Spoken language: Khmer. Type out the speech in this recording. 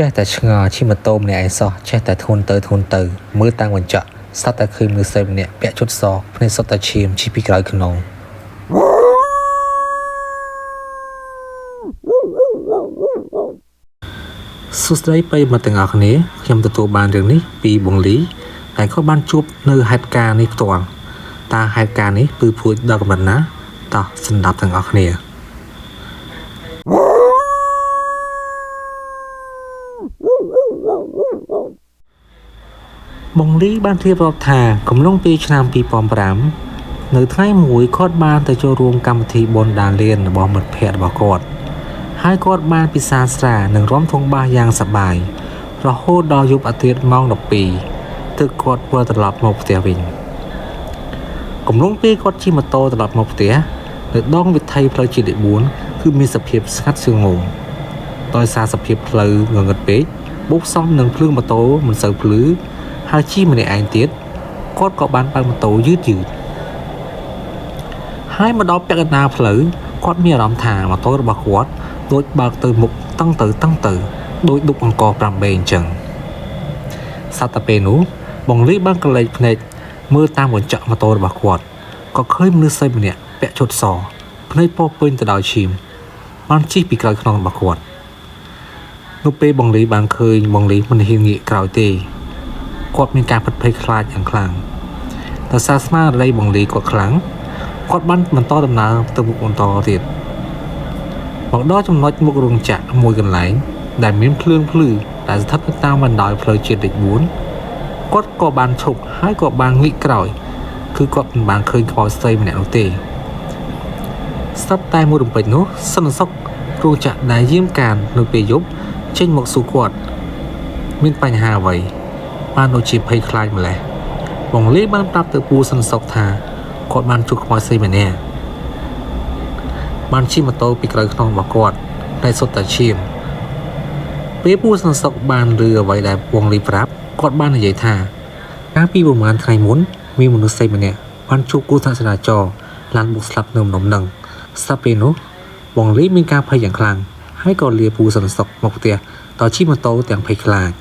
ចេះតែឆ្ងល់ជិះម៉ូតូម្នាក់ឯងសោះចេះតែធ្ងន់ទៅធ្ងន់ទៅមើលតាមកញ្ចក់ស្រាប់តែឃើញមនុស្សស្រីម្នាក់ពាក់ឈុតសភ្នែកសុទ្ធតែឈាមជិះពីក្រោយខ្នងសួស្តីប្រិយមិត្តទាំងអស់គ្នាខ្ញុំទទួលបានរឿងនេះពីបងលីតែគាត់បានជួបនៅហេតុការណ៍នេះផ្ទាល់តើហេតុការណ៍នេះពឺព្រួយដល់កម្រិតណាតោះស្ដាប់ទាំងអស់គ្នាបងលីបានរៀបរាប់ថាកំឡុងពេលឆ្នាំ2005នៅថ្ងៃមួយគាត់បានទៅចូលរួមកម្មវិធីបុណ្យដាលានរបស់មិត្តភ័ក្តិរបស់គាត់ហើយគាត់បានពិសាស្រានិងរាំធុងបាសយ៉ាងសប្បាយរហូតដល់យប់អាទិត្យម៉ោង12ទើបគាត់វិលត្រឡប់មកផ្ទះវិញកំឡុងពេលគាត់ជិះម៉ូតូត្រឡប់មកផ្ទះនៅដងវិថីផ្លូវជាតិលេខ4គឺមានសភាពស្ងាត់ស្ងំដោយសារសភាពផ្លូវងងឹតពេកបូកផ្សំនឹងភ្លើងម៉ូតូមិនសូវភ្លឺហើយជិះម្នាក់ឯងទៀតគាត់ក៏បានបើកម៉ូតូយឺតយឺតហើយមកដល់ពាក់កណ្ដាលផ្លូវគាត់មានអារម្មណ៍ថាម៉ូតូរបស់គាត់ដូចបើកទៅមុខតឹងទៅតឹងទៅដោយដប់អង្គ5បេអញ្ចឹងសត្វតែពេលនោះបងលីបានក្រឡេកភ្នែកមើលតាមកញ្ចក់ម៉ូតូរបស់គាត់ក៏ឃើញមនុស្សស្រីម្នាក់ពាក់ឈុតសភ្នែកពោពេញទៅដោយឈាមបានជិះពីក្រោយខ្នងរបស់គាត់នៅពេលបងលីបានឃើញបងលីមិនហ៊ានងាកក្រោយទេគាត់មានការភិតភ័យខ្លាចយ៉ាងខ្លាំងដោយសារស្មារតីបងលីគាត់ខ្លាំងគាត់បានបន្តដំណើរទៅមុខបន្តទៀតមកដល់ចំណុចមុខរោងចក្រមួយកន្លែងដែលមានភ្លើងភ្លឺដែលស្ថិតនៅតាមបណ្ដោយផ្លូវជាតិលេខ4គាត់ក៏បានឈប់ហើយក៏បានងាកក្រោយគឺគាត់មិនបានឃើញខ្មោចស្រីម្នាក់នោះទេស្រាប់តែមួយរំពេចនោះសន្តិសុខរោងចក្រដែលយាមកាមនៅពេលយប់ចេញមកសួរគាត់មានបញ្ហាអ្វីបានដូចជាភ័យខ្លាចម្លេះបងលីបានប្រាប់ទៅពូសន្តិសុខថាគាត់បានជួបខ្មោចស្រីម្នាក់បានជិះម៉ូតូពីក្រោយខ្នងរបស់គាត់តែសុទ្ធតែឈាមពេលពូសន្តិសុខបានឮអ្វីដែលបងលីប្រាប់គាត់បាននិយាយថាកាលពីប្រហែលថ្ងៃមុនមានមនុស្សស្រីម្នាក់បានជួបគ្រោះថ្នាក់ចរាចរណ៍ឡានបុកស្លាប់នៅម្ដុំនឹងស្រាប់ពេលនោះបងលីមានការភ័យយ៉ាងខ្លាំងហើយក៏លាពូសន្តិសុខមកផ្ទះតជិះម៉ូតូទាំងភ័យខ្លាច